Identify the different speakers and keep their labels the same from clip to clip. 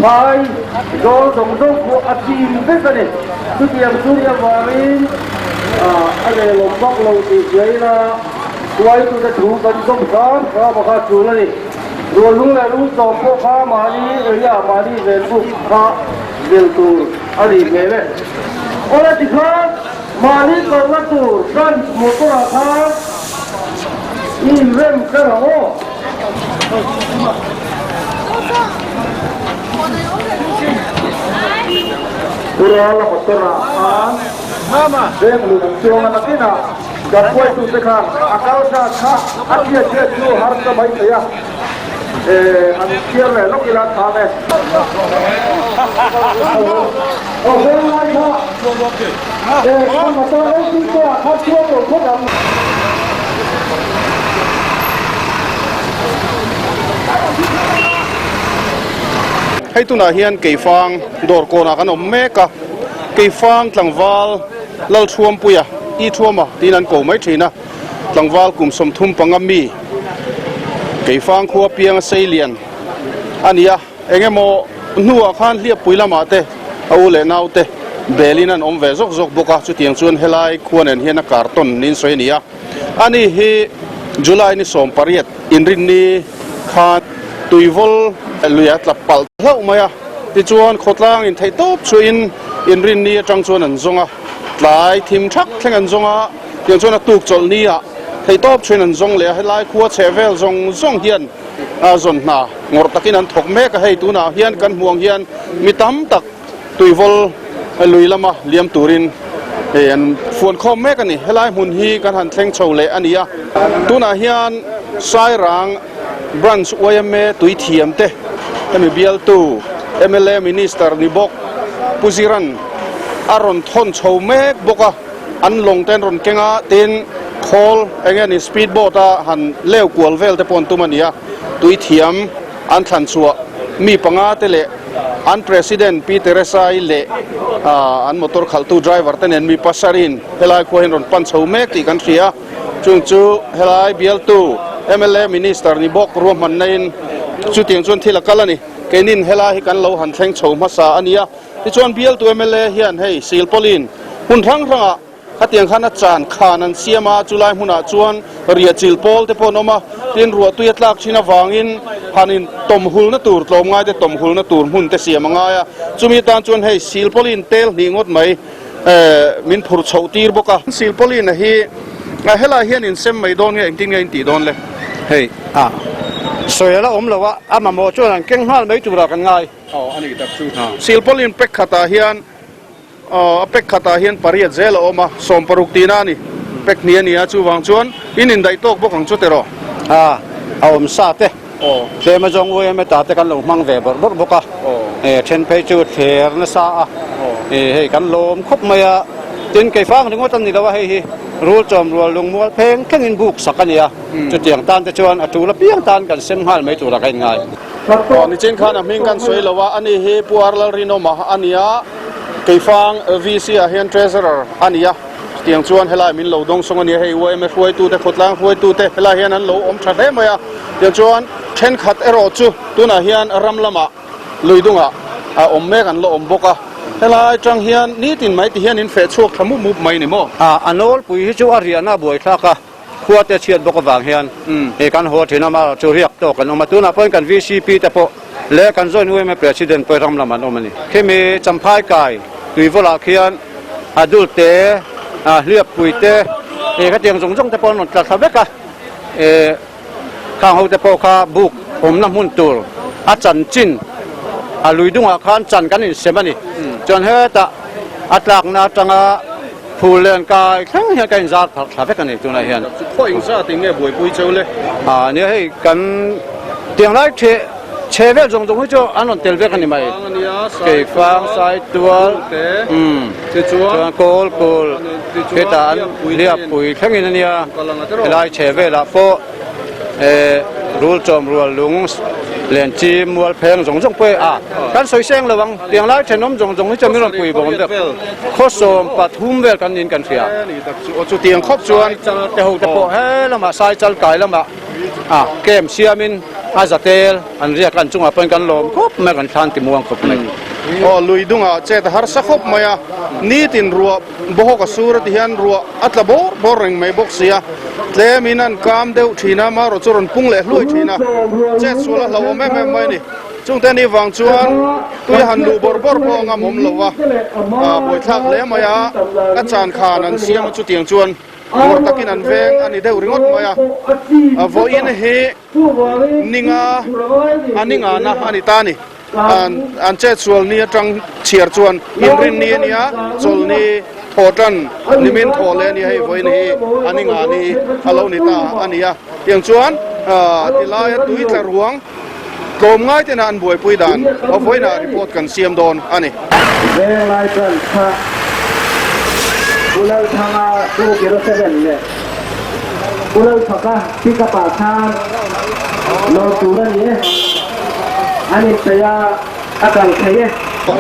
Speaker 1: Phai zawl zawng zawng khu a chim vek a ni. Chutiang chu nia vangin a lelawm vak lo tih hria ila hruaitute thu kan zawm hram hram a kha tul a ni. Ruallung leh Rulchawm pawh kha mahni area mahni venbuk kha zir tur a nih hmel e. Awle tikhan mahni kalna tur branch motor ah khan i inrem kher ang aw. Purala motor ah khan Bengaluru an chuang a nakinah kan hruaitute khan a kal zat kha a hriat hriat chu harsa mai thei a. An chhiar leh lawk ila tha ve. Aw venglai kha ka motor LPK ah khan chuang lo phawt ang.
Speaker 2: Hei tunah hian Keifang dawr kawnah kan awm mek a, Keifang tlangval Lalthuampuia, I Thuama tiin an ko mai thin a. Tlangval kum 35 mi Keifang khua pianga Seilian a ni a, eng emaw hnuah khan hliappui lamah te a u leh naute belin an awm ve zawk zawk bawk a, chutiang chuan helai khua nen hian a kartawn niin sawi a ni a. Ani hi July ni 18 inrinni khan tuivawl lui a tla palh hlauh mai a, tichuan khawtlang intheihtawp chhuahin inrinni atang chuan an zawng a. Tlai thim thak thleng an zawng a, tiang chuan a tuk chawlh ni ah theihtawp chhuin an zawng leh a, helai khua chheh vel zawng zawng hian a zawn hna ngawrh takin an thawk mek a, hei tunah hian kan hmuh ang hian mi tam tak tuivawl lui lama liam turin hei an fuan khawm mek a ni, helai hmun hi kan han thleng chho leh a ni a, tunah hian Sairang Branch yma tui thiam te hemi bialtu mla Minister ni bawk Pu Ziran a rawn thawn chho mek bawk a, an lawng te an rawn keng a, tin khawl eng nge ni speed boat a han leu kual vel te pawh an tum a ni a, tui thiam an thlan chhuah mi panga te leh an President Pi Teresa-i leh an motor khalhtu driver te nen mi pasarih in helai khua hian rawn pan chho mek tih kan hria. Chung chu helai bialtu mla Minister ni bawk ruahmanna in chutiang chuan thil a kal a ni. Keinin helai hi kan lo han thleng chho hmasa a nia. Tichuan bialtu mla hian hei Silpauline hmun hrang hrangah khatiang khan a chan khan an siam a, chulai hmunah chuan riah chil pawl te pawh an awm a, tin ruahtui a tlak thin avangin han in tawmhulna tur tlawmngai te tawmhulna tur hmun te siam a ngai a. Chumi atan chuan hei Silpauline tel hnih ngawt mai Min phur chhoh tir bawk a. Silpauline hi helai hian in sem mai dawn nge engtin nge in tih dawn le?
Speaker 1: Hei a sawi a la awm lo a, a mamawh chuan an keng nghal mai turah kan ngai.
Speaker 2: Aw a ni tak chu. Silpauline pack khatah hian a pack khatah hian pariat zel a awm a, 60 tihna a ni. Pack hnih a ni a, chuvang chuan in indaih tawk bawk ang chu tiraw?
Speaker 1: A, a awm sa te. Tlem a zawng UMA ta te kan lo hmang ve bawrh bawrh bawk a, then phei chu thler nasa a, hei kan lawm khawp mai a, tin keifang ringawt a ni lo a, hei hi rul chawm rual lungmual pheng thlengin buk sak a ni a, chutiang tan te chuan a tul apiang tan kan sem nghal mai turah ka inngai.
Speaker 2: Aw nichin khan a hming kan sawi lo a, ani hi Pu Arlalrinawma a ni a, keifang VC ah hian Treasurer a ni a. Chutiang chuan helai min lo dawng sawng a nia, hei yma hruaitute, khawtlang hruaitute helai hian an lo awm tha hle mai a. Tiang chuan thenkhat erawh chu tunah hian ram lamah lui dungah a awm mek an la awm bawk a. Helai atang hian nitin mai ti hian in feh chhuak thla mup mup mai ni maw?
Speaker 1: A nawlpui hi chu a riahna a buaithlak a, khua te chhiat bawk avang hian hei kan haw thin a, amaherawhchu chu riak tawk an awm a. Tunah pawhin kan VCP te pawh leh kan joint yma President pawh ram lam an awm a ni. Khimi Champhai kai Tuivawlah khian a dul te, a hliappui te, eh khatiang zawng zawng te pawh an rawn tla thla vek a, eh khang ho te pawh kha buk awmna hmun tur a chanchin a lui dungah khan chan kan insem a ni. Chuan hetah a tlakna atanga Phul len kai thleng hian ka inzar pharh thla vek a ni tunah hian.
Speaker 2: Khaw engzat in nge buaipui cheu le?
Speaker 1: A nia hei kan tiang lai the chhe vel zawng zawng hi chu an rawn tel vek a ni mai. Keifang, Saitual, umm chuan Kawlkul hetah an hliappui thlengin a nia helai chhe velah pawh eh rul chawm rual lung len chi mual pheng zawng zawng pawh a kan sawi seng lo ang tiang lai thenawm zawng zawng hi chuan min rawn pui bawm vek khaw 13 vel kan niin kan hria
Speaker 2: chutiang khawp chuan
Speaker 1: chal te ho te pawh he lamah sai chal kai lamah a camp siamin. A zatel an riak a, an chungah pawhin kan lawm khawp mai a, kan thlan ti muang khawp mai.
Speaker 2: Aw, lui dungah chet a harsa khawp mai a, nitin ruah bawhawk a sur a ti hian ruah a tla bawr bawr reng mai bawk si a, tlemin an kam deuh thin a, marawh chu rawn pung leh hluai thin a, chet sual a hlauhawm em em mai a ni. Chungte ni vang chuan tui han luh bawrh bawrh pawh a ngamawm lo a, buaithlak hle mai a, a chan khan an siam a chutiang chuan ngawrh takin an veng a ni deuh ringawt mai a, vawiin hi ninga a ningana a ni ta a ni. An chetsual ni atang chhiar chuan inrin ni a nia, chawlni thawh tan nimin thawh leh a nia, hei vawiin hi a ninga ni a lo ni ta a ni a, tiang chuan tilaia tui tla ruang Tlawm ngai tena an buaipui dan a vawiinah report kan siam dawn a ni.
Speaker 3: Venglai branch kha Pu Lalthanga 207 leh Pu Lalthaka pick up ah khan lawm tur a ni e, an inpeih a, a kal thei e.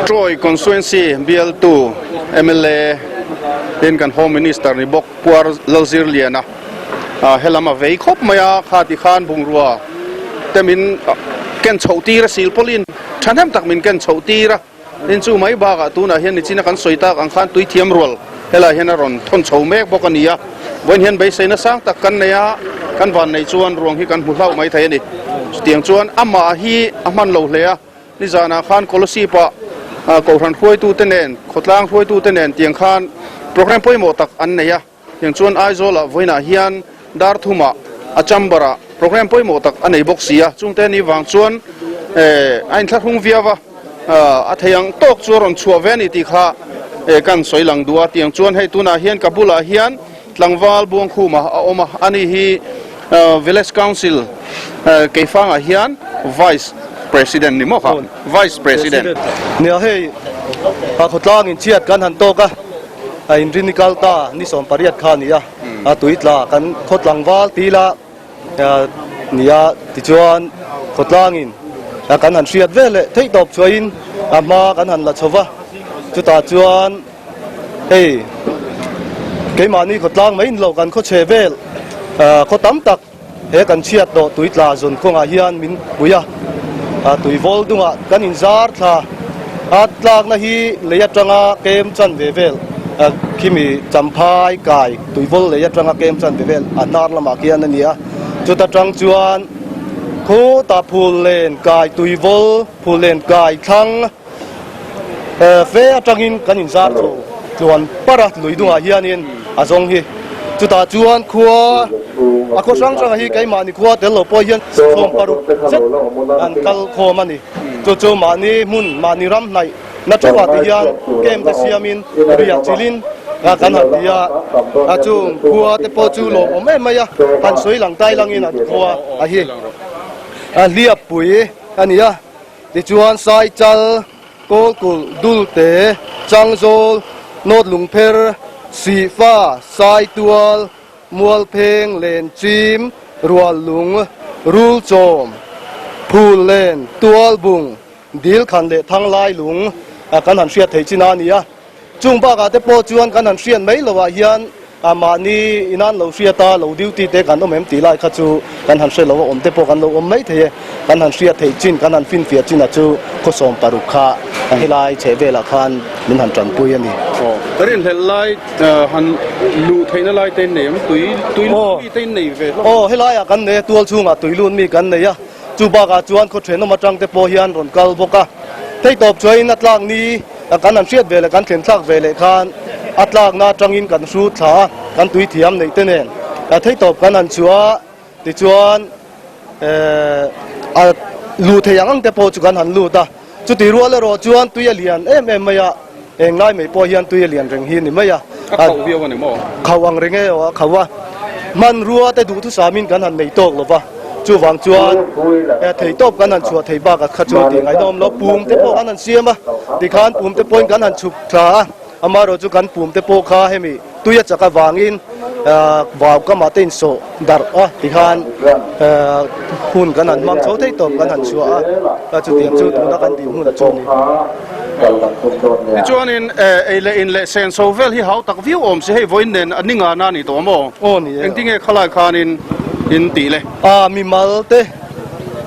Speaker 2: Troy Constituency bialtu mla tin kan Home Minister ni bawk Puar Lalzirliana Helam a vei khawp mai a, kha ti khan bungrua te min ken chhoh tir a, silpawlin thahnem tak min ken chhoh tir a, tin chu mai bakah tunah hian nichina kan sawi tak ang khan tuithiam rual helaiah hian a rawn thawn chho mek bawk a ni a, vawiin hian beiseina sang tak kan nei a, kan van nei chuan ruang hi kan hmu hlauh mai thei a ni. Chutiang chuan amah hi a hman lo hle a, nizanah khan Kolasib-ah Kohhran hruaitute nen, khawtlang hruaitute nen tiang khan programme pawimawh tak an nei a. Tiang chuan Aizawlah vawiinah hian dar thumah a chamber-ah programme pawimawh tak a nei bawk si a, chungte ni vang chuan a inthlahrung viau a, a thei ang tawk chu a rawn chhuah ve a ni tih kha kan sawi lang duh a. Tiang chuan hei tunah hian ka bulah hian tlangval Buangkhuma a awm a, ani hi Village Council Keifangah hian Vice President ni maw kha? Vice President.
Speaker 4: Nia hei a khawtlang inchhiat kan han tawk a. A inrin i kal ta ni 18 kha a ni a, a tui tla kan khaw tlangval ti la ni a, tichuan khawtlangin kan han hriat vel leh theih tawp chhuahin a hma kan han la chho va, chutah chuan hei keimahni khawtlang mai ni lo kan khaw chhe vel khaw tam tak He kan chhiat tawh tui tla zawn kawngah hian min pui a, tui vawl dungah kan inzar thla a, tlakna hi lei atanga kem chan ve vel khimi champhai kai tui vawl lei atanga kem chan ve vel a hnar lamah khian a ni a, chuta tang chuan khutah phul len kai tui vawl phul len kai thlang Fe atangin kan inzar chho tluan par a, lui dungah hianin a zawng hi. Chutah chuan khua a khaw hrang hrangah hi keimahni khua tel lo pawh hian 60 zet an kal khawm a ni. Chu chu mahni hmun, mahni ram hnaih na theuhah ti hian camp te siamin riah chilhin kan han ti a. A chung khua te pawh chu lawmawm em mai a, han sawi lang tai langin an khua a hi a hliappui a ni a. Tichuan Saichal, Kawlkulh, Dulte, Changzawl, North Lungpher, Sihfa, Saitual, Mualpheng, Lenchim, Ruallung, Rulchawm, Phullen, Tualbung, Dilkhan leh Thanglailung kan han hriat theih chin a ni a. Chung bakah te pawh chuan kan han hriat mai loh ah hian mahni inan lo hriat a, lo duty te kan awm em tih lai kha chu kan han hre lo a, awm te pawh kan lo awm mai thei e. Kan han hriat theih chin, kan han finfiah chin ah chu khaw 60 kha helai chheh velah khan min han tanpui a ni.
Speaker 2: Aw, ka rinhlelh lai han luh theihna lai te in nei em? Tui, tui lut mi te in nei ve hlawm em?
Speaker 4: Aw, helai ah kan nei a, tual chhungah tui lut mi kan nei a, chu bakah chuan khaw thenawm atang te pawh hian rawn kal bawk a. Theihtawp chuain a tlak ni kan han hriat ve leh kan thlen thlak ve leh khan a tlakna atangin kan hrut thla a, kan tui thiam neih te nen theihtawp kan han chhuah a, tichuan a luh thei ang ang te pawh chu kan han lut a, chutih rual erawh chuan tui a lian em em mai a, eng lai mai pawh hian tui a lian reng hi a ni mai a.
Speaker 2: A khauh viau a ni maw?
Speaker 4: Khauh ang reng e aw, a khauh a. Hmanrua te duhthusamin kan han nei tawk lo va, chuvang chuan theihtawp kan han chhuah thei bakah kha chu tih ngaihnawm lo. Pum te pawh kan han siam a, tikhan pum te pawhin kan han chhuk thla a, amaherawh chu kan pum te pawh kha hemi tui a chak avangin vau kamah te insawh darh a, tikhan hun kan han hmang chho theihtawp kan han chhuah a, chutiang chu tuna kan din hun chu a ni.
Speaker 2: Tichuanin ei leh in leh senso vel hi hau tak viau awm si hei vawiin nen a ni ngana a ni tawh maw?
Speaker 4: Aw ni e.
Speaker 2: Engtinge khalai khanin in tih le?
Speaker 4: A mimal te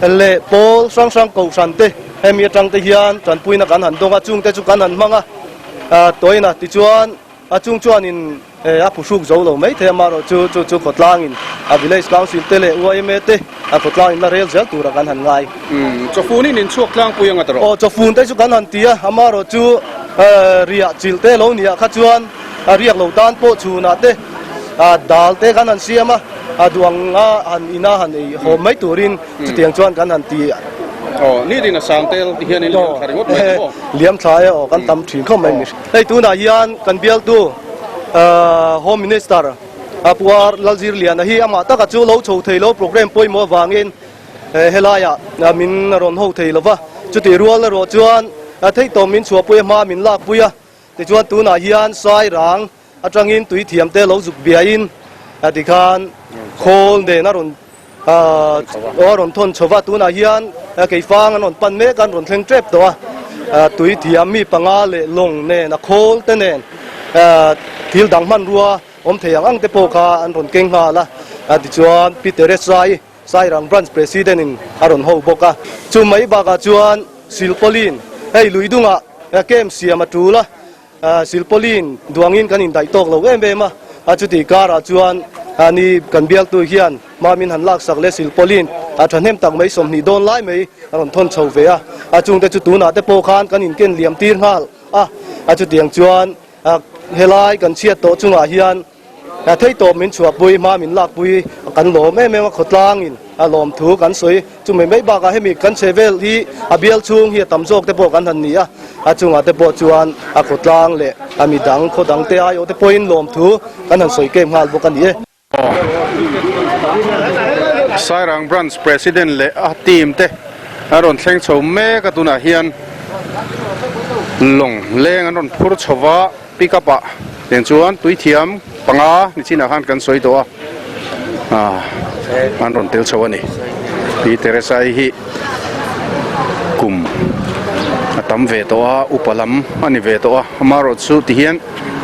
Speaker 4: leh pawl hrang hrang kohhran te hemi atang te hian tanpuina kan han dawng a, chungte chu kan han hmang a, tawina tichuan a chung chuanin a phuhruk zo lo mai thei a, amaherawhchu chu chu khawtlangin a Village Council te leh yma te a khawtlangin la rel zel tura kan han ngai.
Speaker 2: Chawfun in inchhuak tlangpui anga ta rawh.
Speaker 4: Aw, chawfun te chu kan han ti a, amaherawhchu riah chilh te lo niah kha chuan a riak lo tan pawh chhunah te dal te kan han siam a, a duh ang a han ina han ei hawm mai turin chutiang chuan kan han ti.
Speaker 2: Aw, nitin a sang tel ti hian in liam thla ringawt mai maw?
Speaker 4: Liam thla e aw, kan tam thin khawp mai. Hei tunah hian kan bialtu Home Minister Pu R Lalzirliana hi amah taka chu lo chho thei lo programme pawimawh avangin helaiah min rawn ho thei lova, chutih rual erawh chuan theihtawp min chhuahpui a, hma min lakpui a. Tichuan tunah hian Sairang atangin tui thiamte lo zuk biain tikhan khawl nen a rawn a rawn thawn chho va, tunah hian keifang an rawn pan mek a, an rawn thleng tep tawh a, tui thiam mi panga leh lawng nen a khawl te nen thil dang hmanrua awm thei ang ang te pawh kha an rawn keng nghal a, tichuan Pi Teresai Sairang Branch President in a rawn ho bawk a, chu mai bakah chuan Silpauline hei lui dungah camp siam a tul a, Silpauline duangin kan indaih tawk lo em em a, chutih karah chuan ni kan bialtu hian hmamin han laksak leh Silpauline a thahnem tak mai 20 dawn lai mai a rawn thawn chho ve a, a chungte chu tunah te pawh khan kan inken liam tir nghal a, a chutiang chuan helai kan chhiat tawh chungah hian A thei tawp min chhuahpui, hma min lakpui kan lawm em em a, khawtlangin a lawm thu kan sawi. Chumi mai bakah hemi kan chhe vel hi a bial chhung hi a tam zawk te pawh kan han ni a, a chungah te pawh chuan a khawtlang leh a midang khaw dang te aiawh te pawhin lawm thu kan han sawi kem nghal bawk a ni e.
Speaker 2: Sairang Branch President leh a team te an rawn thleng chho mek a, tunah hian lawng leng an rawn phur chho va. Pick up ah nen chuan tuithiam panga nichinah khan kan sawi tawh a, ah an rawn tel chho a ni. Pi Teresa-i hi kum a tam ve tawh a, upa lam a ni ve tawh a, amaherawh chu ti hian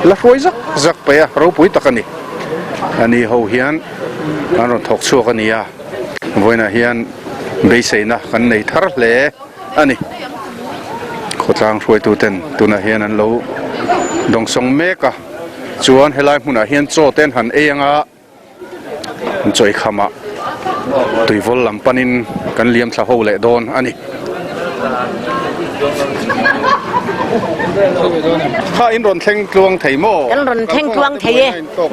Speaker 2: la hruai zak zak paih a, ropui tak a ni. Ani ho hian an rawn thawk chhuak a ni a, vawiinah hian beiseina kan nei thar hle. a ni. Khawtlang hruaitu ten tunah hian an lo dawngsawng mek a, chuan helai hmunah hian chaw te an han ei anga chawi khamah tuivawl lam panin kan liam thla ho leh dawn a ni. Kha in rawn thleng tluang thei maw?
Speaker 5: Kan rawn thleng tluang thei e,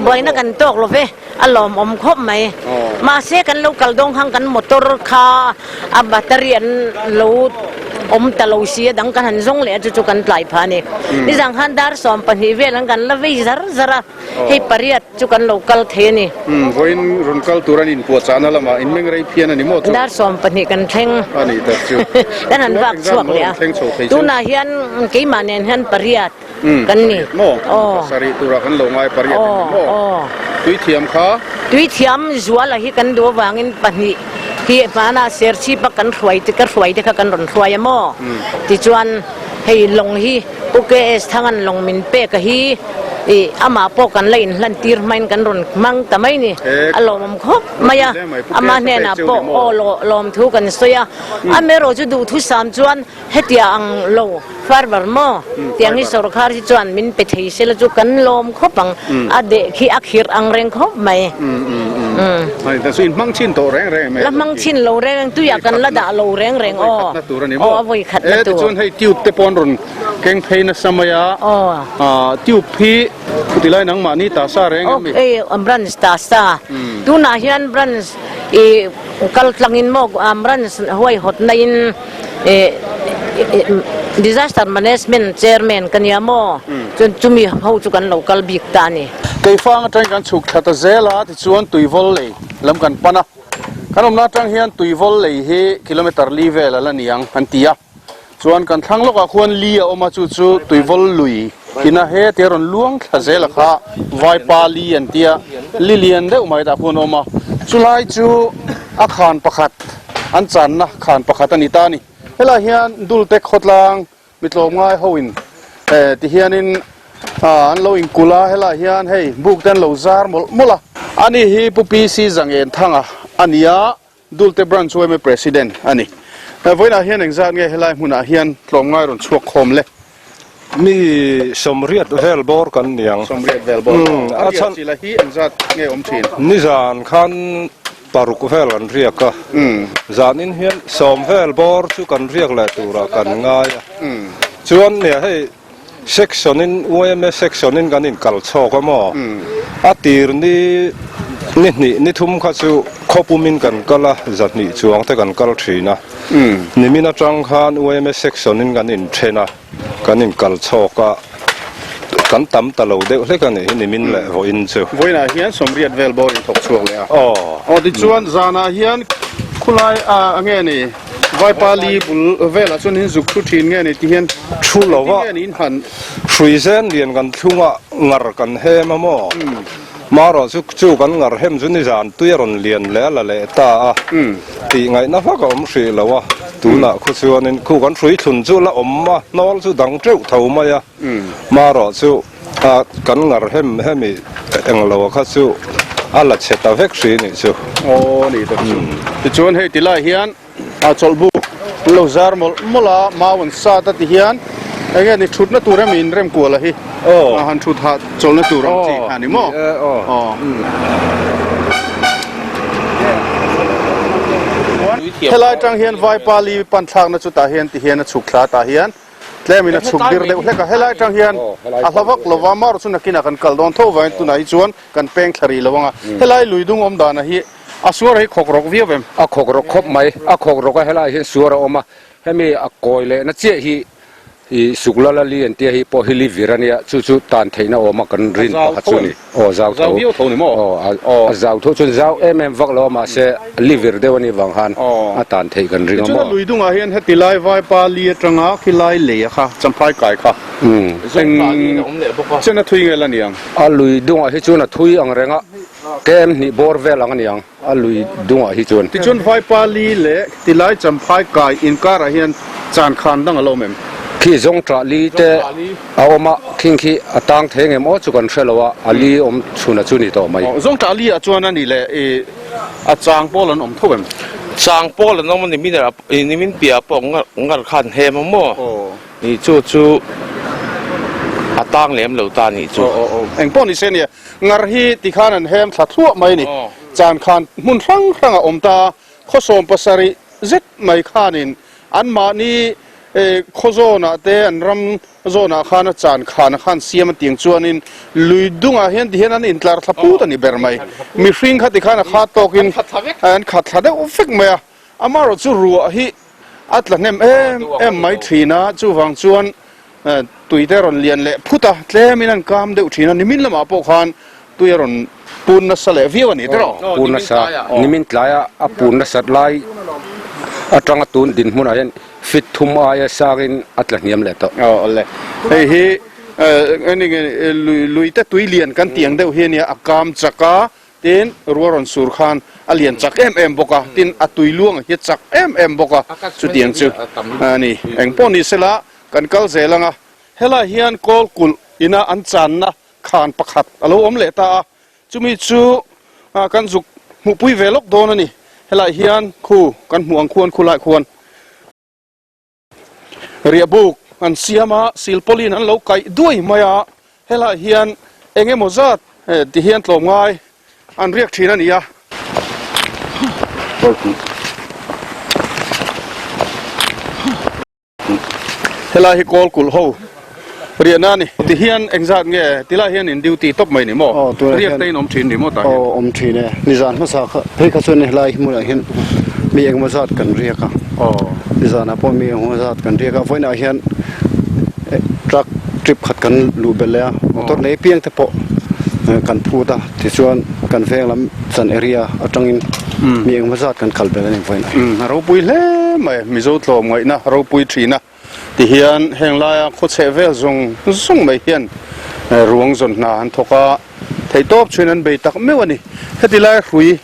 Speaker 5: buaina kan tawk lo ve. A lawmawm khawp mai. Mahse kan lo kal dawng hang kan motor kha a battery an lo awm ta lo si a dang kan han zawng leh a chu chu kan tlai phah a ni. Nizang khan dar 12 vel an kan la vei zar zar a, hei pariat chu kan lo kal thei a ni.
Speaker 2: Vawiin rawn kal tur an inpuahchahna lamah in meng rei phian a ni maw chu?
Speaker 5: Dar 12 kan thleng.
Speaker 2: A nih tak chu.
Speaker 5: Kan han vak chhuak leh a. Tunah hian keimah nen hian pariat. kan ni.
Speaker 2: Pariat maw? Pasarih turah kan lo ngai pariat a ni maw? Tui thiam kha?
Speaker 5: Tui thiam Zuala hi kan duh avangin pahnih hi hmanah Serchhipa kan hruai te ka hruai te kha kan rawn hruai a maw? Tichuan hei lawng hi Pu KS Thangan lawng min pek a hi ih amah pawh kan la inhlan tir hmain kan rawn hmang ta mai ni. A lawmawm khawp mai a, amah hnenah pawh aw lawmthu kan sawi a, amaherawh chu duhthusam chuan Hetia ang lo farmer maw tiang hi sorkar hi chuan min pe thei se la chu kan lawm khawp ang, a deh khi a khirh ang reng khawp mai.
Speaker 2: Chu in hmang chin tawh reng reng em?
Speaker 5: La hmang chin lo reng reng, tuiah kan la dah lo reng reng aw. Aw a vawi khat na tur.
Speaker 2: Tichuan hei tube te pawh an rawn keng phei nasa mai a, tube hi chutilai nangmahni ta sa reng em mi?
Speaker 5: Aw branch ta sa, tunah hian branch i kal tlangin maw branch huaihawtna in Disaster Management Chairman ka nia maw? Chuan chumi ho chu kan lo kal bik ta a ni.
Speaker 2: Keifang atangin kan chhuk thla ta zel a, tichuan Tuivawl lei lam kan pan a. Kan awmna atang hian Tuivawl lei hi kilometer li vel a la ni ang an ti a. Chuan kan thlang lawkah khuan li a awm a, chu chu Tuivawl lui ina he tia rawn luang thla zel a kha Vaipa li an ti a, li lian deuh mai tah khuan a awm a. Chulai chu a khan pakhat. An channa khan pakhat a ni ta a ni. Helaiah hian Dulte khawtlang mi tlawmngai ho in ti hianin an lo inkulh a, helaiah hian hei buk te an lo zar mawlh mawlh a. Ani hi Pu PC Zangen Thanga a ni a. Dulte Branch yma President a ni. Vawiinah hian engzat nge helai hmunah hian tlawmngai rawn chhuak khawm le?
Speaker 6: Mi sawmriat vel bawr kan ni ang.
Speaker 2: Sawmriat vel bawr. A riah chi la hi engzat nge awm thin?
Speaker 6: Nizan khan paruk vel an riak a, zanin hian sawm vel bawr chu kan riak leh turah kan ngai a. Chuan nia hei Section in yma section in kan inkal chhawk a maw? A tir ni ni hnih ni thum kha chu khawpum in kan kal a, zahnih chuang te kan kal thin a. Nimin atang khan yma section in kan inthen a, kan inkal chhawk a, kan tam ta lo deuh hlek a nih hi nimin leh vawiin chu.
Speaker 2: Vawiinah hian sawmriat vel bawr in thawk chhuak leh a.
Speaker 6: Aw.
Speaker 2: Aw tichuan zanah hian khulai a nge ni? Vaipa li bul velah chuan in zuk thu thin nge ni ti hian
Speaker 6: thu lo a,
Speaker 2: nge ni in han
Speaker 6: hrui zen lian kan thlung a, ngar kan hem a maw? Marawh chu chu kan ngar hem chu nizan tui a rawn lian leh a la leh ta a, tih ngaihna vak a awm hrih lo a, tunah khu chuanin khu kan hrui thlun chu la awm a, hnawl chu dang teuh tho mai a, marawh chu a kan ngar hem hemi englo a kha chu a la chhe ta vek hri nih chu.
Speaker 2: Aw ni tak chu. Tichuan hei ti lai hian a chawlhbuk an lo zar mawlh mawlh a, mau an sat a ti hian enge ni thutna tur emi in rem kual a hi a han thut hah chawlhna tur ang chi kha ni maw? Aw. Helai tang hian Vaipali pan thlakna chu tah hian ti hian a chhuk thla tah hian Tlemin a chhuk bir deuh hlek a, helai atang hian a hla vak lo va, Maru chu nakinah kan kal dawn tho vangin tunah hi chuan kan peng thla rih lo ang a, helai lui dung awm danah hi a suar hi khawk rawk viau em?
Speaker 7: A khawk rawk khawp mai, a khawk rawk a helai hian suar a awm a, hemi a kawi lehna chiah hi i Suklala li an tia hi pawh hi li vir a nia, chu chu tan theihna awm a kan rin pakhat chu a ni. Aw zau tho.
Speaker 2: Zau viau tho ni maw?
Speaker 7: Aw a zau tho chuan zau em em vak lo a mahse li vir deuh a nih vang khan a tan theih kan ring a maw?
Speaker 2: Tichuan a lui dungah hian heti lai vaipa li atanga khi lai lei a kha champhai kai kha eng chen a thui nge la niang?
Speaker 7: A lui dungah hi chuan a thui ang reng a kem hnih bawr vel ang a niang a lui dungah hi chuan.
Speaker 2: Tichuan vaipa li leh ti lai champhai kai inkarah hian chan khan dang a lo awm em?
Speaker 7: Khi zawng tah li te a awm a, khing khi a tang thei ngem aw chu kan hre lo a, a li awm chhun a chu ni tawh mai.
Speaker 2: Zawng tah li ah chuan a nih leh i a chang pawl an awm tho em?
Speaker 8: Chang pawl an awm a ni, min nimin piah pawh ngar khan hem a maw? Nih chu chu a tang lem lo ta nih chu.
Speaker 2: Aw aw eng pawh ni se nia, ngar hi tikhan an hem thla thluah mai a ni. Chan khan hmun hrang hrang a awm ta a, khawsawm pasarih zet mai khanin anmahni khaw zawnah te an ram zawnah khan a chan khan a khan siam a tiang chuanin lui dungah hian tihian an intlar thla put a ni ber mai. Mihring kha tikhan a khat tawkin an khat thla deuh vek mai a, amaherawhchu ruah hi a tla hnem em em mai thin a, chuvang chuan Tui te rawn lian leh phut a, tlemin an kam deuh thin a, nimin lamah pawh khan tui a rawn pun nasa leh viau a ni tiraw?
Speaker 7: Pun nasa, nimin tlaia a pun nasat lai atanga tun dinhmunah hian fit thum aia sangin a tla hniam leh tawh.
Speaker 2: Aw awle, hei hi lui te tui lian kan tih ang deuh hi a nia, a kam chak a, Tin, ruah rawn sur khan a lian chak em em bawk a, tin a tui luang hi a chak em em bawk a, chutiang chu a ni. Eng pawh ni sela kan kal zel ang a, helai hian kawl kulh ina an channa khan pakhat a lo awm leh ta a, chumi chu kan zuk hmuhpui ve lawk dawn a ni. Helai hian khu kan hmuh ang khuan khulai khuan. Riahbuk an siam a, silpawlin an lo kaih duai mai a, helaiah hian eng emaw zat ti hian tlawmngai an riak thin a ni a. Helai hi kawl kulh ho riahna a ni. Ti hian engzat nge tilai hian in duty tawp mai ni maw? Riak te in awm thin ni maw tah hian?
Speaker 1: Aw awm thin e. Nizan hmasa kha phei kha chuan helai hmunah hian mi engemaw zat kan riak a. Nizanah pawh mi engemaw zat kan riak a. Vawiinah hian truck trip khat kan luh belh leh a. Motor nei piang te pawh kan phut a. Tichuan kan veng lam chan area atangin mi engemaw zat kan kal belh a ni vawiinah hian.
Speaker 2: A ropui hle mai. Mizo tlawm ngaihna ropui thin a. Tihian heng laia khawchheh vel zawng zawng mai hian ruang zawn hna an thawk a, theihtawp chhuin an bei tak meuh a ni. Heti lai hrui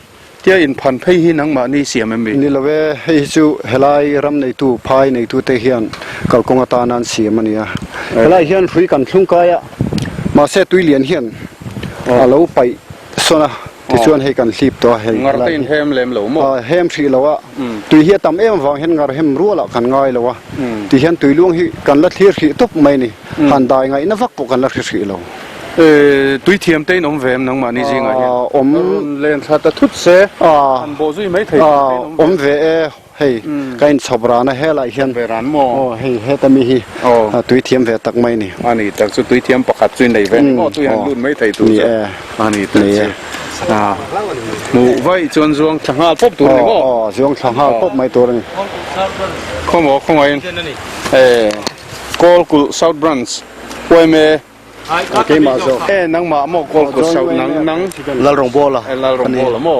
Speaker 2: tia inphan phei hi nangmahni siam em mi?
Speaker 1: Ni lo e, hei hi chu helai ram neitu, phai neitute hian kalkawng atana an siam a ni a. Helai hian hrui kan thlung kai a, mahse tuilian hian a lo paih sawn a.
Speaker 9: Tichuan hei kan hlip tawh a hei.
Speaker 2: Ngar te in hem lem lo maw?
Speaker 9: Hem hrih lo a, tui hi a tam em avang hian ngar hem rualah kan ngai lo a, tihian tui luang hi kan la thlir hrih tawp mai a ni. Han dai ngaihna vak pawh kan la hre hrih lo.
Speaker 2: Tui thiam te in awm ve em nangmahni zingah hian?
Speaker 9: Awm.
Speaker 2: Rawn len thla ta thut se, han bawh zui mai thei tur te in awm ve
Speaker 9: em? Awm ve e. Hei ka inchhawp ran a helai hian
Speaker 2: Ve ran maw?
Speaker 9: Aw hei heta mi hi tui thiam ve tak mai ni.
Speaker 2: A ni tak chu tui thiam pakhat chu i nei ve ni maw? Tui han lut mai thei tur chu. A ni tak chu. Hmuh vaih chuan zuang thla nghal pawp tur a ni maw?
Speaker 9: Aw zuang thla nghal pawp mai tur a ni.
Speaker 2: Khawmaw khawngaiin Kawlkulh South Branch yma
Speaker 9: Keimah zawk.
Speaker 2: E nangmah maw Kawlkulh South nang nang.
Speaker 4: Lalrawngbawla.
Speaker 2: E Lalrawngbawla maw.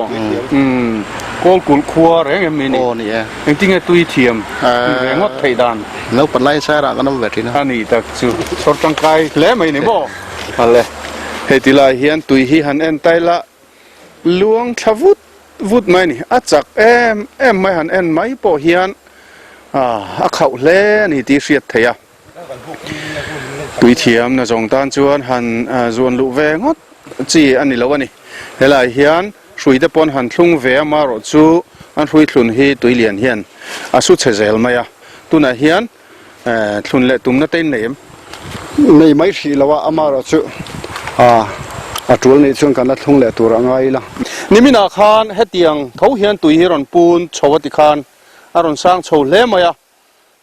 Speaker 2: Umm Kawlkulh khua reng em ni ni?
Speaker 4: Aw ni e.
Speaker 2: Engtinge tui thiam ve ngawt theih dan?
Speaker 4: Naupan lai sairah kan awm ve thin a.
Speaker 2: A ni tak chu sawr tangkai hle mai ni maw? Ale hei ti lai hian tui hi han en tai la luang thla vut vut mai ni. A chak em em mai han en mai pawh hian a khauh hle a ni tih hriat theih a. Puithiam na zawng tan chuan han zuan luh ve ngawt chi a ni lo a ni. Helai hian hrui te pawn han thlung ve a, marawh chu an hrui thlun hi tui lian hian a su chhe zel mai a. Tunah hian thlun leh tumna te in nei em?
Speaker 9: Nei mai hrih lo a, amarawh chu a tul nih chuan kan la thlung leh tur a ngai ila.
Speaker 2: Niminah khan hetiang tho hian tui hi rawn pun chho a ti khan a rawn sang chho hle mai a.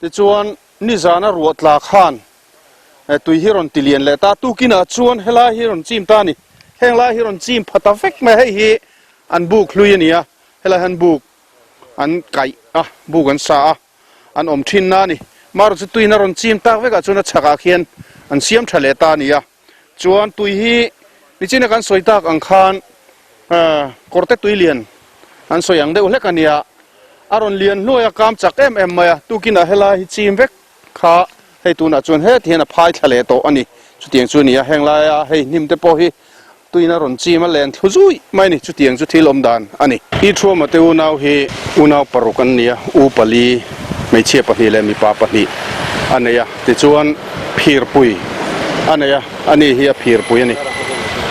Speaker 2: Tichuan, nizana ruah tla khan tui hi rawn ti lian leh ta. Tukinah chuan helai hi rawn chim ta a ni. Heng lai hi rawn chim pha ta vek mai a, hei hi an buk hlui a ni a, helai hian buk an kaih a, buk an sa a, an awm thin na a ni. Marawh chu tuiin a rawn chim tak vekah chuan a chhakah khian an siam tha leh ta a ni a. Chuan tui hi nichina kan sawi tak ang khan kawrte tui lian an sawi ang deuh hlek a nia, a rawn lian hluai a, kam chak em em mai a, tukinah helai hi chim vek kha hei tunah chuan heti hian a phai thla leh tawh a ni. Chutiang chu a ni a, heng laia hei hnim te pawh hi Tuin a rawn chim a len thlu zui mai a ni, chutiang chu thil awm dan a ni. I Thuama te unau hi unau paruk an ni a, u pali, hmeichhia pahnih leh mipa pahnih a nei a, tichuan phirpui a nei a, ani hi a phirpui a ni,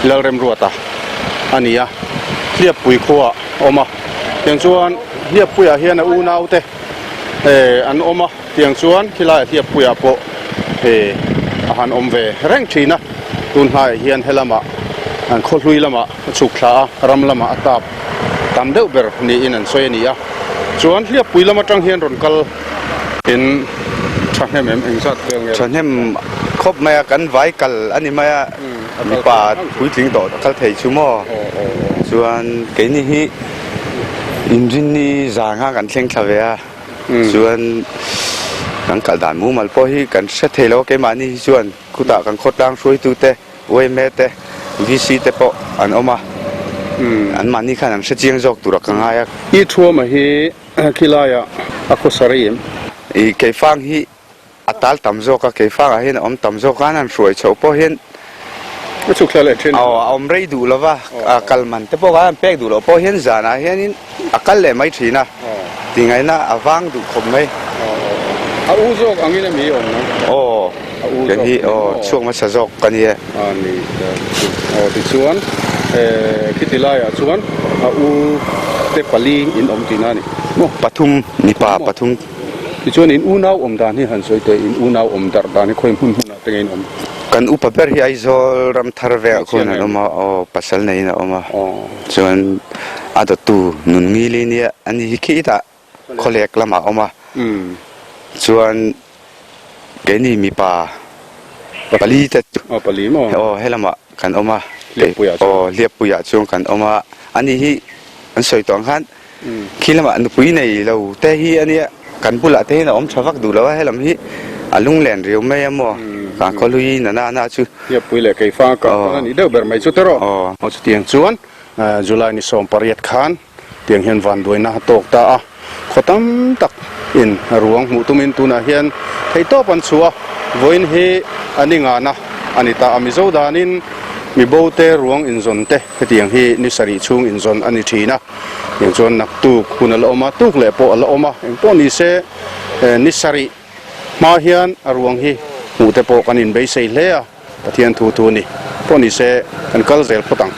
Speaker 2: Lalremruata a ni a, Hliappui khuaah a awm a, tiang chuan Hliappuiah hian a unaute an awm a. Tiang chuan khilaiah hliappuiah pawh he a han awm ve reng thin a, tun hnaiah hian helamah an khawhlui lamah a chhuk thla a, ram lamah a tap tam deuh ber niin an sawi a ni a. Chuan hliappui lam atang hian rawn kal in thahnem em engzat vel nge?
Speaker 10: Thahnem khawp mai a, kan vai kal a ni mai a, mipa puitling tawh kal thei chu maw? Chuan keini hi inrinni zan khan kan thleng thla ve a. Chuan kan kal dan mumal pawh hi kan hre thei lo a, keimahni hi chuan khutah kan khawtlang hruaitute, yma te, VC te pawh an awm a, anmahni khan an hre chiang zawk tur a ka ngai a.
Speaker 2: I thuama hi khilaiah a khawsa rei em?
Speaker 10: I keifang hi A tal tam zawk a, keifangah hian a awm tam zawk a, an han hruai chhoh pawh hian
Speaker 2: A chhuk thla leh thin.
Speaker 10: Aw, a awm rei duh lo va, kal man te pawh kha an pek duh loh pawh hian zanah hianin a kal leh mai thin a, tingaihna a vang duh khawp mai.
Speaker 2: A u zawk angin a mi awm nang?
Speaker 10: Aw, kei hi aw chhuak hmasa zawk ka ni e.
Speaker 2: A ni ta chu. Aw tichuan khiti laiah chuan a u te pali in awm tihna a ni
Speaker 10: maw? Pathum, mipa pathum.
Speaker 2: Tichuan in unau awm dan hi han sawi teh, in unau awm darh dan hi khawi hmun hmunah te nge in awm?
Speaker 10: Kan upa ber hi Aizawl ram thar vengah khuan an awm a, aw pasal neiin a awm a, chuan a dawttu nun ngili nia a ni hi khitah khawlek lamah a awm a, chuan keini mipa pali te chu aw helamah kan awm a, aw Hliappuiah chuan kan awm a, ani hi an sawi tawh ang khan Khi lamah nupui nei lo te hi a nia, kan bulah te hian a awm tha vak duh lo a, helam hi a lunglen riau mai a maw, ka khawhlui nana na chu.
Speaker 2: Hliappui leh Keifang a kal a nih deuh ber mai chu teraw. Aw chutiang chuan July ni 18 khan tiang hian vanduaina a tawk ta a, khaw tam tak in ruang hmuh tumin tunah hian theihtawp an chhuah a, vawiin hi a ni ngana a ni ta a, Mizo danin mibo te ruang inzawn te hetiang hi ni sarih chhung inzawn a ni thin a. Tiang chuan naktuk hun a la awm a, tuk leh pawh a la awm a, eng pawh ni se ni sarih hma hian a ruang hi hmuh te pawh kan inbeisei hle a, Pathian thu thu a ni. Pawh ni se kan kal zel phawt ang.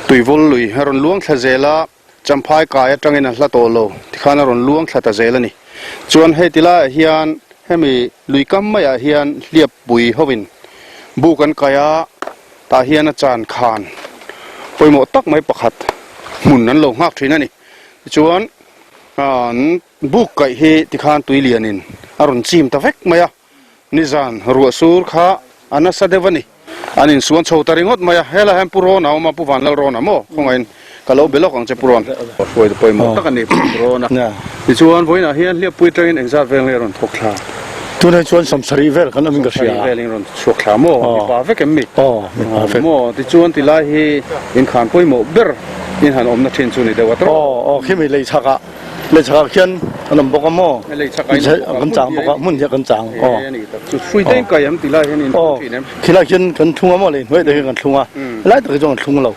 Speaker 2: Tuivawl lui a rawn luang thla zel a, Champhai kai atangin a hla tawh lo tikhan a rawn luang thla ta zel a ni. Chuan hei ti laiah hian hemi lui kam maiah hian hliappui hovin buk an kai a, tah hian a chan khan pawimawh tak mai pakhat hmun an lo nghak thin a ni. Tichuan an buk kaih hi tikhan tui lianin a rawn chim ta vek mai a. Nizan ruah sur kha a nasa deuh a ni. An insuan chho ta ringawt mai a, helai hian Pu Rawn a awm a, Pu Vanlal Rawn a maw? Khawngaihin ka lo be lawk ang che Pu Rawn. Hruai te pawimawh tak a ni Pu Rawn a. Tichuan vawiinah hian Hliappui atangin engzat vel nge rawn thawk thla?
Speaker 11: Tunah chuan 70 vel kan awmin ka hria.
Speaker 2: 70 velin rawn chhuak thla maw? Mipa vek em mi?
Speaker 11: Aw, mipa vek.
Speaker 2: Maw? Tichuan tilai hi inkhan pawimawh ber in han awmna thin chu ni deuh a tawrh.
Speaker 11: Aw, aw, khimi lei chhakah. Lei chhakah khian an awm bawk a maw?
Speaker 2: Lei chhakah in awm bawk a,
Speaker 11: kan chang bawk a, hmun hian kan chang aw.
Speaker 2: E a ni tak chu, hrui te in kai em ti lai hian in thlung thin em?
Speaker 11: Khilai khian kan thlung a maw, lei hnuai te hian kan thlung a, helai tak hi chuan kan thlung lo.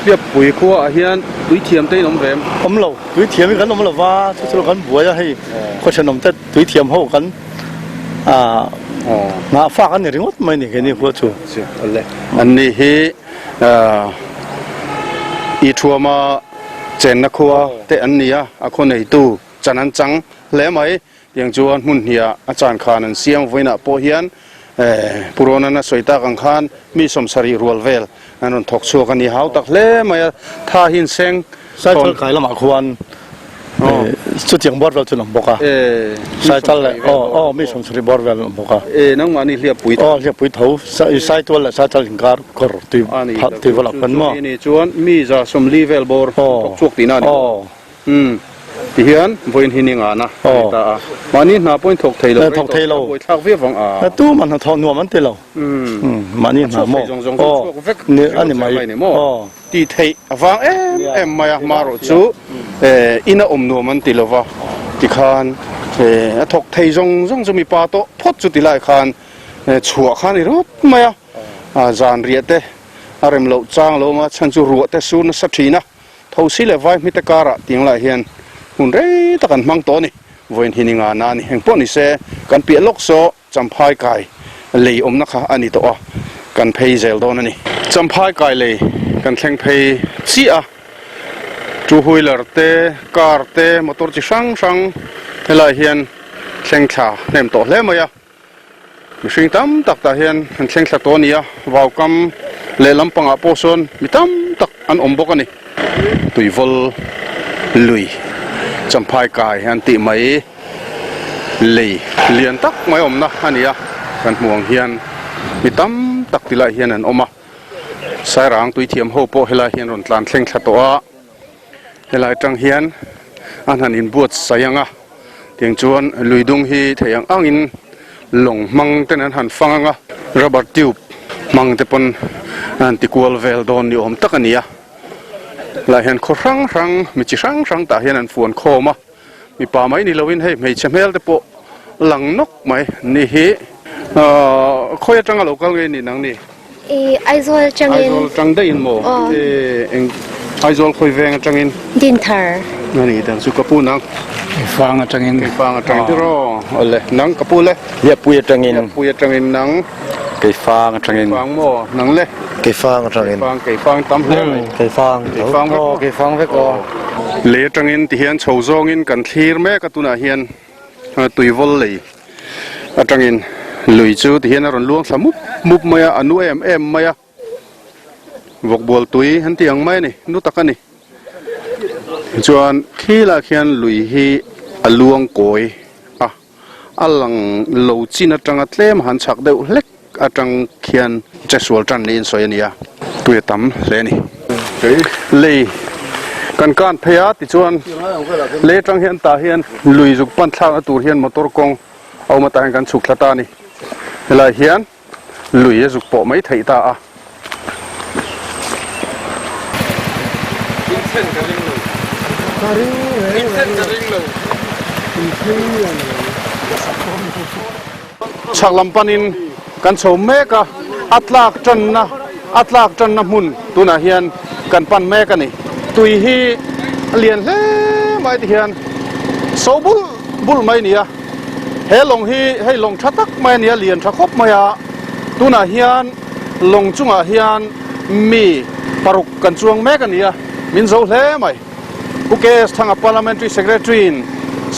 Speaker 2: Hliappui khua ah hian tui thiam te in awm ve em?
Speaker 11: Awm lo, tui thiam hi kan awm lo va, chu chu kan buai a hei khaw thenawm te tui thiam ho kan nghah fak a ni ringawt mai ni keini khua chu.
Speaker 2: An ni hi i thuama Chenna khua te an ni a, a khaw neitu chan an chang hle mai. Tiang chuan hmun hniah a chan khan an siam vawiinah pawh hian Pu Rawnan a sawi tak ang khan mi 70 rual vel an rawn thawk chhuak a ni. Hau tak hle mai a, tha hi inseng
Speaker 11: Saichal kai lamah khuan chutiang bawr vel chu an awm bawk a, Saichal leh aw aw mi 70 bawr vel an awm bawk a.
Speaker 2: E nangmahni hliappui
Speaker 11: tho. Aw hliappui tho, Saitual leh Saichal inkar kawr tui phah tui va lak maw.
Speaker 2: Ani chuan mi 40 vel bawr thawk chhuak tihna a ni maw? Umm tihian vawiin hi ni ngana a ni ta a, mahni hna pawhin thawk thei lo rei tawh a buaithlak viau vang a.
Speaker 11: Tu mah hna thawk nuam an ti lo. Umm mahni hna maw?
Speaker 2: A chhuak thei zawng zawng chu chhuak vek ringawt zel mai ni maw? Tih theih a vang em em mai a, marawh chu ina awm nuam an ti lo va, tikhan a thawk thei zawng zawng chu mipa tawh phawt chu ti lai khan chhuah kha a ni ringawt mai a, zan riah te a rem loh chang lo awm a, chhan chu ruah te sur nasa thin a, thosi leh vai hmite karah tiang lai hian hun rei tak an hmang tawh a ni, vawiin hi ni ngana a ni, engpawh ni se kan piah lawk saw. Champhai kai lei awmna kha a ni tawh a, kan phei zel dawn a ni. Champhai kai lei kan thleng phei chiah a, two wheeler te, car te, motor chi hrang hrang helai hian thleng thla hnem tawh hle mai a. Mihring tam tak tah hian an thleng thla tawh a ni a, vaukam lehlam pangah pawh sawn mi tam tak an awm bawk a ni. Tuivawl lui Champhai kai an tih mai. Lei lian tak mai awmna a ni a, kan hmuh ang hian mi tam tak ti lai hian an awm a, Sairang tuithiam ho pawh helai hian rawn tlan thleng thla tawh a, helai atang hian an han inbuatsaih ang a, tiang chuan lui dung hi thei ang angin lawng hmang ten an han fang ang a, rubber tube hmang te pawn an han ti kual vel dawn ni awm tak a ni a, helai hian khaw hrang hrang mi chi hrang hrang tah hian an fuan khawm a. Mipa mai ni loin hei hmeichhe hmel te pawh lang nawk mai ni hi khawi atanga lo kal nge ni nang ni?
Speaker 12: I Aizawl atangin.
Speaker 2: Aizawl atang daih in maw?
Speaker 12: Aw.
Speaker 2: E eng Aizawl khawi veng atangin?
Speaker 12: Dinthar.
Speaker 2: Ani dan chu ka pu nang.
Speaker 13: Keifang atangin.
Speaker 2: Keifang atangin tiraw. Awle nang ka pu le.
Speaker 14: Hliappui atangin.
Speaker 2: Hliappui atangin nang.
Speaker 14: Keifang atangin.
Speaker 2: Keifang maw nang le.
Speaker 14: Keifang atangin.
Speaker 2: Keifang keifang tam hle mai.
Speaker 14: Keifang.
Speaker 2: Keifang vek
Speaker 14: aw. Keifang vek aw.
Speaker 2: Lei atangin ti hian chho zawngin kan thlir mek a tunah hian tuivawl lei atangin lui chu ti hian a rawn luang thla mup mup mai a, a nu em em mai a, vawkbual tui an tih ang mai a ni, nu tak a ni. Tichuan khilah khian lui hi a luang kawi a. A lang lo chin atanga tlem han chhak deuh hlek atang khian chesual tan niin sawi a ni a, tui a tam hle a ni. Lei kan kan phei a tichuan lei atang hian tah hian lui zuk pan thlakna tur hian motor kawng a awm atah hian kan chhuk thla ta a ni. Helai hian lui a zuk pawh mai theih ta a. Chhak lam panin kan chho mek a, a tlak tanna a tlak tanna hmun tunah hian kan pan mek a ni. Tui hi a lian hle mai ti hian so bul bul mai a ni a. He lawng hi hei lawng tha tak mai a ni a, lian tha khawp mai a, tunah hian lawng chungah hian mi. Paruk kan chuang mek a ni a, min zo hle mai. Pu KS Thanga Parliamentary Secretary in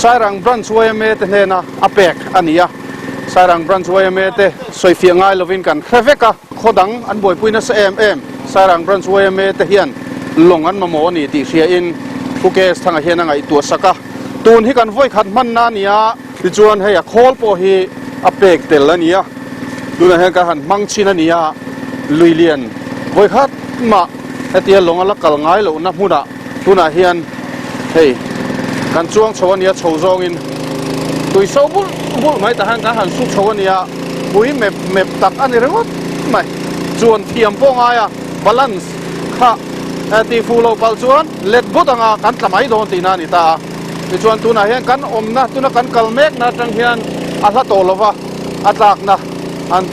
Speaker 2: Sairang Branch yma te hnena a pek a ni a. Sairang Branch yma te sawifiah ngai lovin kan hre vek a, khaw dang an buaipui nasa em em. Sairang Branch yma te hian lawng an mamawh a ni tih hria in Pu KS Thanga hian a ngaihtuah sak a. Tun hi kan vawikhat hmanna a ni a. Tichuan hei a khawl pawh hi a pek tel a ni a, tunah hian kan han hmang chhin a ni a, lui lian vawikhat mah hetia lawng a la kal ngai lohna hmunah tunah hian hei kan chuang chho a ni a, chho zawngin tui so bulh bulh mai tah hian kan han su chho a ni a, pui mep mep tak a ni ringawt mai, chuan thiam pawh ngai a balance kha tih fuh loh palh chuan let but anga kan tla mai dawn tihna a ni ta a. Tichuan tunah hian kan awmna tuna kan kal mekna atang hian a hla tawh lova a tlakna an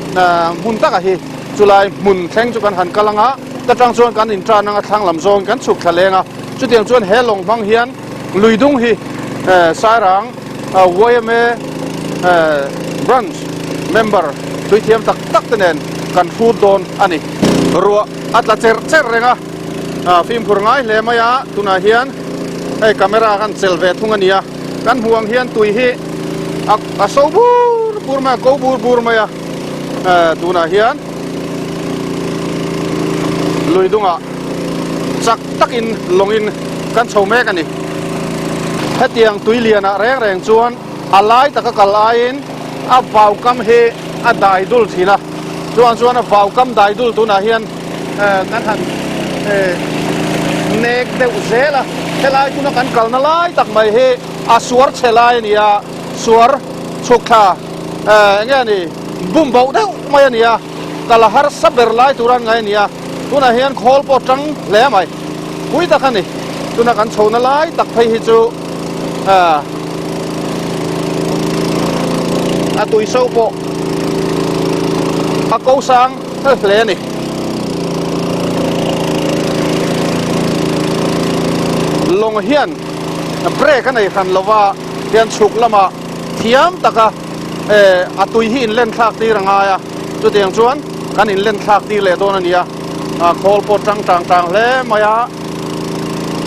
Speaker 2: hmun takah hi chulai hmun thleng chu kan han kal anga ta tang chuan kan intan anga thlang lam zawngin kan chhuk thla leng a chutiang chuan he lawng hmang hian lui dung hi Sairang yma branch member tuithiam tak tak te nen kan hrut dawn a ni. Ruah a tla cherh cherh reng a. Fimkhur ngai hle mai a, tunah hian hei camera kan chelh ve thung a ni a, kan hmuh ang hian tui hi a so bur bur mai a, ko bur bur mai a, tunah hian lui dungah chak takin lawngin kan chho mek a ni. Hetiang tui lianah reng reng chuan a lai taka kal aiin a vaukam hi a dai dul thin a, chuan chuan a vaukam dai dul tunah hian kan han nek deuh zel a, helai tuna kan kalna lai tak mai hi a suar chhe lai a ni a, suar chhuk thla eng nge ni bum boh deuh mai a ni a, kal a harsa ber lai tur an ngai a ni a, tunah hian khawl pawh tang hle mai, pui tak a ni, tuna kan chhohna lai tak phei hi chu a tui so pawh a ko sang. Hle a ni. Lawng hian brake a nei hran lova hian chhuk lamah thiam taka a tui hi inlen thlak tir a ngai a, chutiang chuan kan inlen thlak tir leh dawn a ni a, khawl pawh tang tang tang hle mai a,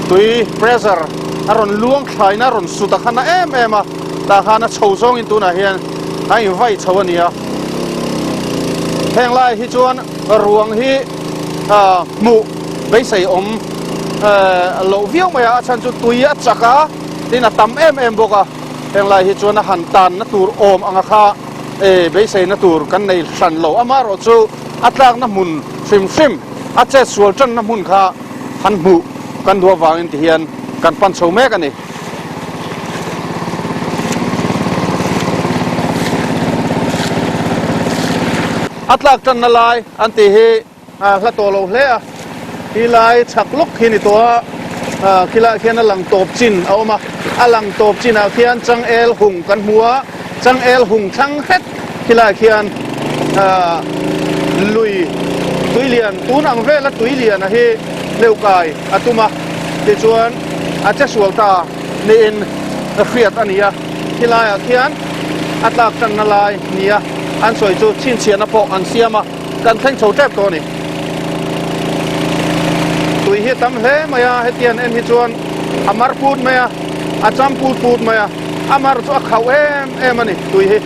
Speaker 2: tui pressure a rawn luang thlain a rawn sut a kha na em em a, tah khan a chho zawngin tunah hian a invai chho a ni a. Heng lai hi chuan ruang hi hmuh beisei awm loh viau mai a, a chhan chu tui a chak a, tin a tam em em bawk a, heng lai hi chuan a han tanna tur awm anga kha beiseina tur kan nei hran lo, amaherawh chu a tlakna hmun hrim hrim a chet sual tanna hmun kha han hmuh kan duh avangin tihian kan pan chho mek a ni. A tlak tanna lai an tih hi hla tawh lo hle a, khi lai chhak lawk khi ni tawh a, khilaiah khian a lang tawp chin a awm a, a lang tawp chinah khian changel hung kan hmu a, changel hung thlang hret khilaiah khian lui tuilian tun ang vela tuiliana hi hleuhkai a tum a, tichuan a che sual ta niin hriat a ni a, khilaiah khian a tlak tanna lai nia an sawi chu chhinchhiahna pawh an siam a, kan thleng chho tep tawh a ni. Tui hi a tam hle mai a, hetiang en hi chuan a mar put mai a, a cham put put mai a, a mar chu a khauh em em a ni tui hi.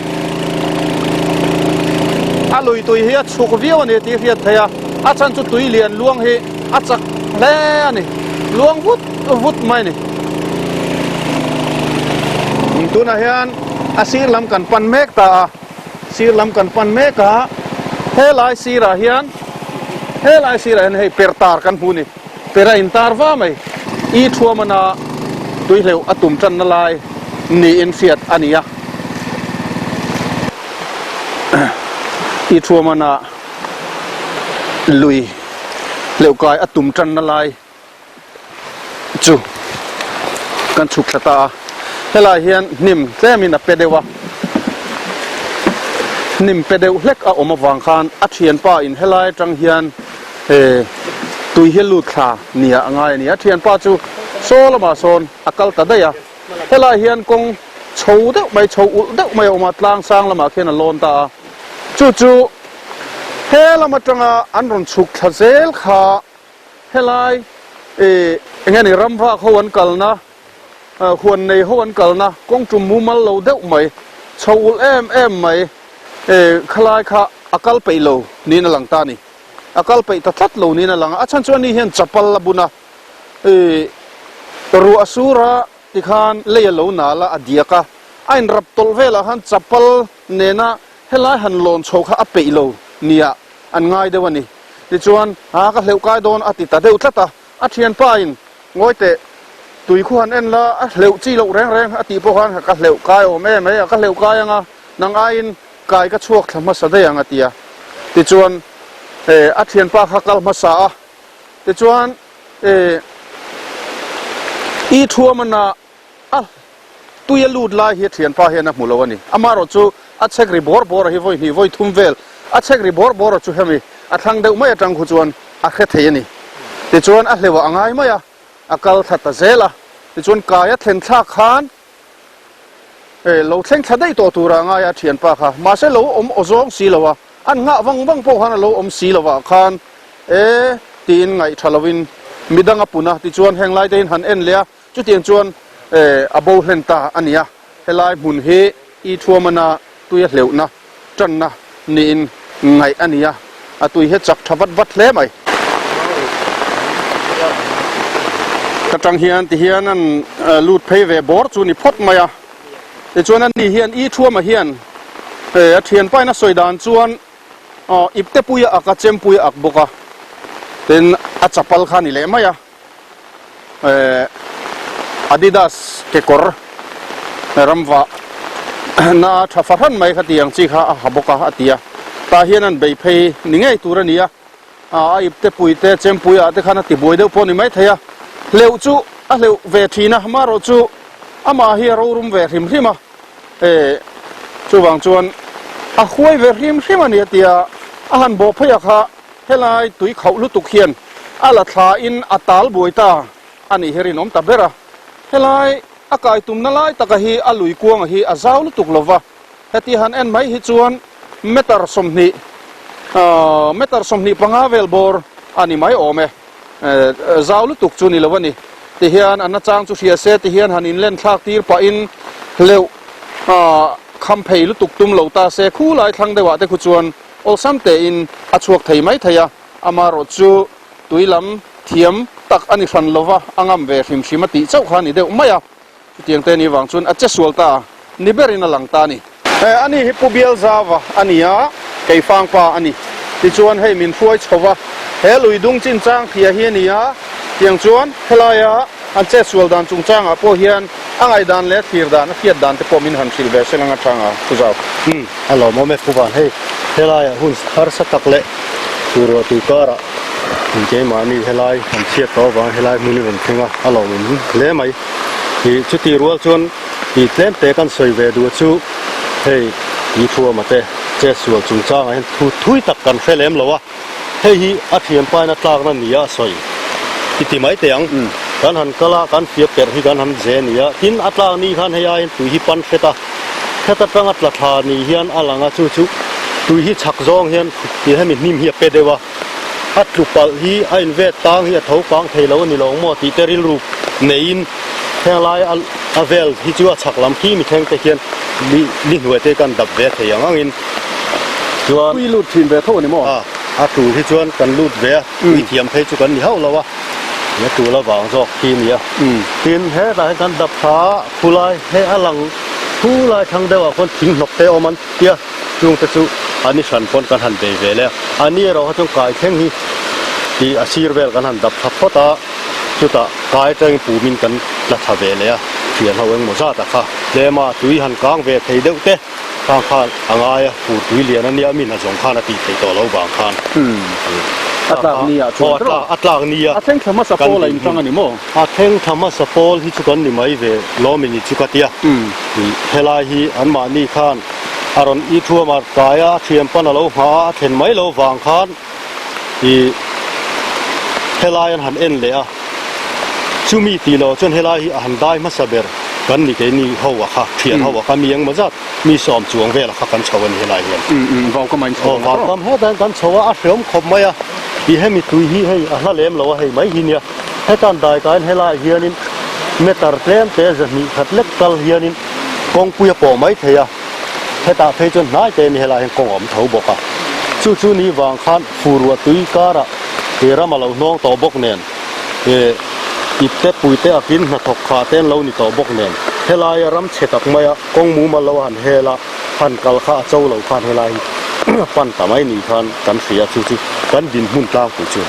Speaker 2: A lui tui hi a chhuk viau a ni tih hriat theih a, a chhan chu tui lian luang hi a chak hle a ni, luang vut vut mai a ni. Tunah hian a sir lam kan pan mek ta a, sir lam kan pan mek a, helai sirah hian helai sirah hian hei per tar kan hmu a ni, per a intar va mai, i thuamana tuihleuh a tum tanna lai niin hriat a ni a, i thuamana. Lui hleuhkai a tum tanna lai chu kan chhuk thla ta a, helai hian hnim tlemin a pe deuh a, hnim pe deuh hlek a awm avang khan a thianpa in helai atang hian tui hi a lut thla nia a ngai a ni. A thianpa chu saw lamah sawn a kal ta daih a, helai hian kawng chho deuh mai chho ulh deuh mai a awm a, tlang sang lamah khian a lawn ta a. Chu chu he lam atanga an rawn chhuk thla zel kha. Helai ih eng nge ni ramvak ho an kalna, huan nei ho an kalna kawng tum mumal lo deuh mai, chho ulh em em mai ih khalai kha a kal peih lo niin a lang ta a ni. A kal peih ta tlat lo niin a lang a, a chhan chu ani hian chapal a bun a, ih ruah a sur a tikhan lei a lo nal a, a diak a, a inrap tawlh velah khan chapal nena helai han lawn chho kha a peih lo nia an ngai deuh a ni. Tichuan, Aa ka hleuh kai dawn a ti ta deuh tlat a, a thianpa in Ngawi teh, tui khu han en la, a hleuh chi loh reng reng a tih pawh khan ka hleuh kai awm em e, ka hleuh kai anga nang aiin kai ka chhuak thla hmasa daih ang a ti a. Tichuan, a thianpa kha kal hmasa a, tichuan, i thuamana A tui a lut lai hi a thianpa hian a hmu lo a ni. Amaherawh chu a chhek ri bawr bawr a hi vawi hnih vawi thum vel a chhek ri bawr bawr a chu hemi a thlang deuh mai atang khu chuan a hre thei a ni. Tichuan a hleuh ah a ngai mai a, a kal thla ta zel a. Tichuan kai a thlen thlak khan e lo thleng thla daih tawh tura a ngai a a thianpa kha. Mahse lo awm aw zawng si lo a, an nghah vang vang pawh khan a lo awm si lo ah khan e tiin ngaih tha lovin midang a pun a. Tichuan heng lai te hian han en leh a. Chutiang chuan a bo hlen ta a ni a, helai hmun hi i thuamana tui a hleuhna tanna niin ngaih a ni a, a tui hi a chak tha vat vat hle mai. Ka tang hian ti hian an lut phei ve bawr chu ni phawt mai a, tichuan ani hian i thuama hian a thianpain a sawi dan chuan iptepui a ak a, chempui a ak bawk a, tin a chapal kha a ni leh mai a. Adidas kekawr ramvah na tha fahran mai kha tiang chi kha a ha bawk a a ti a, tah hian an bei phei ni ngei tur a ni a, a ipte pui te chempui ah te khan a ti buai deuh pawh a ni maithei a, hleuh chu a hleuh ve thin a, amaherawh chu amah hi a rorum ve hrim hrim a, chuvang chuan a huai ve hrim hrim a ni a ti a, a han bawh phei a kha. Helai tui khauh lutuk hian a la thla in a tal buai ta a nih hi rinawm ta ber a. Helai a kai tumna lai taka hi a lui kuanga hi a zau lutuk lo va, heti han en mai hi chuan meter 20 meter 25 vel bawr a ni mai awm e. Zau lutuk chu ni lo a ni. Tihian a nachang chu hria se tihian han inlen thlak tir pahin hleuh kham phei lutuk tum lo ta se khulai thlang deuhah te khu chuan Awlsam tein a chhuak thei mai thei a, amaherawh chu tui lam thiam tak a ni hran lova, a ngam ve hrim hrim a tih chauh kha a ni deuh mai a. Chutiang te ni vang chuan a che sual ta ni berin a lang ta a ni. Ani hi Pu Bialzava a ni a, Keifangpa a ni. Tichuan hei min hruai chho va, he lui dung chinchang thia hi a ni a, tiang chuan helaia an che sual dan chungchangah pawh hian a ngaihdan leh a thlir dan, a hriat dan te pawh min han hrilh ve sel anga changa Pu Zau.
Speaker 4: A lawmawm e Pu Van, hei helaiah hun harsa tak leh tur ruah tui karah keimahni helai an chhiat tawh avang helai hmun i rawn thleng a, a lawmawm hle mai. Ih chuti rual chuan ih tlem te kan sawi ve duh chu hei ih thuama te chetsual chungchangah hian thu thui tak kan hre lem lo a. Hei hi a thianpain a tlakna nia a sawi i ti mai teh ang. Kan han kal a, kan fia perh hi kan han ze nia. Tin, a tlak ni khan hei aiin tui hi pan hret a, hret atanga tla thla ni hian a lang a, chu chu tui hi chhak zawng hian ti hemi hnim hi a pe deuh a, a tlu palh hi a invet tang hi a tho kang thei lo a ni lo maw tih te rilru neiin heng lai a vel hi chu a chhak lam khi mi thleng te hian li li hnuai te kan dap ve thei ang angin chuan
Speaker 2: Tui lut thin ve tho a ni maw?
Speaker 4: A, a tul hi chuan kan lut ve a, tui thiam phei chu kan ni hauh lo a, a tul avang zawk khi a ni a. Tin, hetah hian kan dap tha a, khulai he a lang khulai thlang deuhah khuan thing hnawk te a awm an tia, chungte chu an i hran pawn kan han bei ve leh a, a ni erawh kha chuan kai thleng hi tih a sir vel kan han dap tha phawt a, chutah kai atangin pumin kan tla thla ve leh a, thian ho engmaw zatah kha tlema tui han kang ve thei deuh te. Khang khan a ngai a, fur tui lian a nia min a zawng khan a tih theih tawh lo vang khan.
Speaker 2: A tlak ni ah chuan tawh.
Speaker 4: A tlak ni a.
Speaker 2: A thleng thla hmasa pawl a intang a ni maw?
Speaker 4: A thleng thla hmasa pawl hi chu kan ni mai ve lawm in i chu ka tia. Helai hi anmahni khan a rawn i thuam a kai a, a thiam pan a lo ngha a, a thlen mai lo vang khan i helai an han en leh a. Chumi tih loh chuan helai hi a han dai hmasa ber. Kan ni keini ho a kha, thian ho a kha mi engmaw zat, mi sawm chuang vel a kha kan chho a ni helai hian.
Speaker 2: Umm umm, vau kam ah in chho
Speaker 4: ang maw? Aw, vau kam hetah hian kan chho a, a hreawm khawp mai a. I hemi tui hi hei a hla lem lo a hei mai hi nia. Hetan daikaiin helaiah hianin meter tlem te 200 khat lek kal hianin kawngpui a pawh mai thei a, hetah phei chuan hnai te ni helaiah hian kawng a awm tho bawk a. Chu chu ni vang khan fur ruah tui karah he ram a lo hnawng tawh bawk nen he ipte puite akin hnathawk khah te an lo ni tawh bawk nen helaia ram chhe tak maia kawng mumal lo a han hel a, han kal kha a cho lo khan helai hi pan ta mai ni khan kan hria chu chu kan dinhmun tlangpui chu.